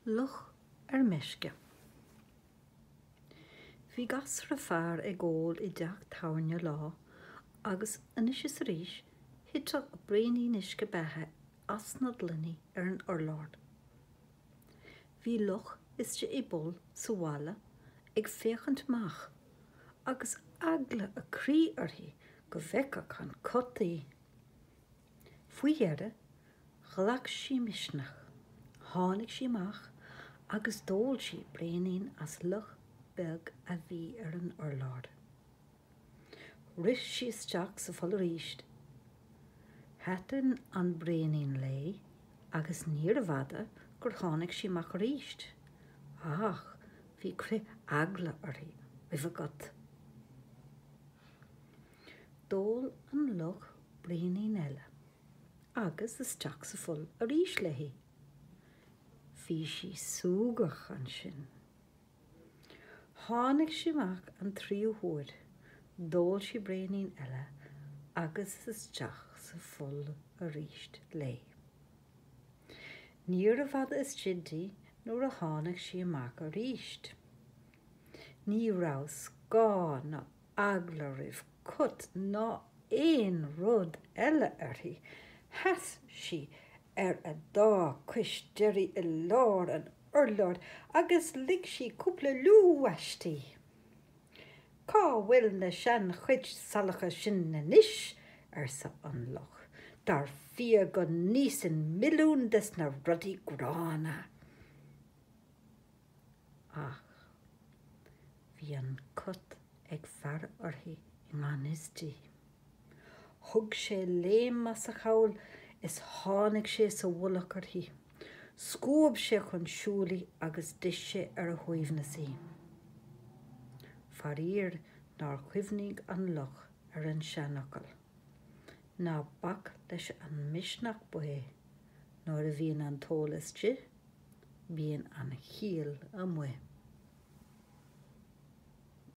Luch ar meisce. Bhí gasra fear ag ól i dteach tábhairne lá agus anois is arís thitfeadh braoinín uisce beatha as na gloiní ar an urlár. Bhí luch istigh i bpoll sa bhalla ag féachaint amach agus eagla a croí uirthi go bhfeicfeadh an cut í. Faoi dheireadh, ghlac sí misneach, tháinig sí amach agus d'ól sí braoinín as luch beag a bhí ar an urlár. Rith sí isteach sa pholl arís. Thaitin an braoinín léi agus níorbh fhada gur tháinig sí amach arís, ach bhí crith eagla uirthi roimh an gcut. D'ól an luch braoinín eile agus isteach sa pholl arís léi. Bhí sí súgach ansin. Tháinig sí amach an tríú huair, d'ól sí braoinín eile agus isteach sa pholl arís léi. Níorbh fhada istigh di nuair a tháinig sí amach arís. Ní raibh scáth ná eagla roimh cut ná aon rud eile uirthi, sheas sí ar a dá cois deiridh i lár an urláir agus lig sí cúpla liú aisti. Cá bhfuil na seanchait salacha sin anois? arsa an luch. Dar fia go n-íosfainn milliún des na rudaí gránna. Ach bhí an cut ag faire uirthi i ngan fhios di. Thug sé léim as a chabhail is tháinig sé sa mhullach uirthi. Scuab sé chun siúil í agus d'ith sé ar a shuaimhneas í. Faraor nár chuimhnigh an luch ar an seanfhocal, Ná bac leis an misneach baoth nuair a bhíonn an t-ól istigh, bíonn an chiall amuigh.